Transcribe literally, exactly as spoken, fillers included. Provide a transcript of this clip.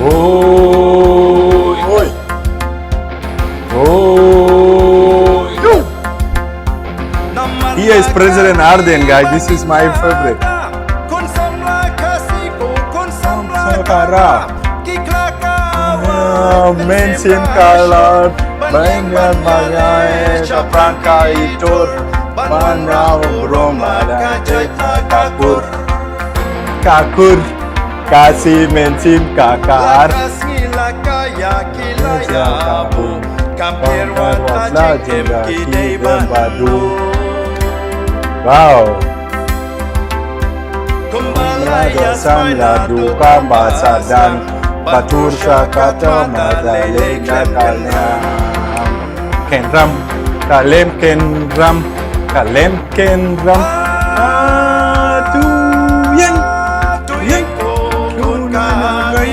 Oi. Oi. Oi. He is President Ardent, guys. This is my favorite. Sakara. Ah, Mensim Kala. Bangan Malai. Shaprang Kaitur. Banau Broma. Kakur. Kakur. Kasi Mensim Kakar. Kabu. Kampir Watla Jingga Kidei Badu. Wow. Kumbalaya Samla Dupa Basadan. Batur Shakata Madale Kakana. Kenram. Kalem Kenram. Kalem Kenram.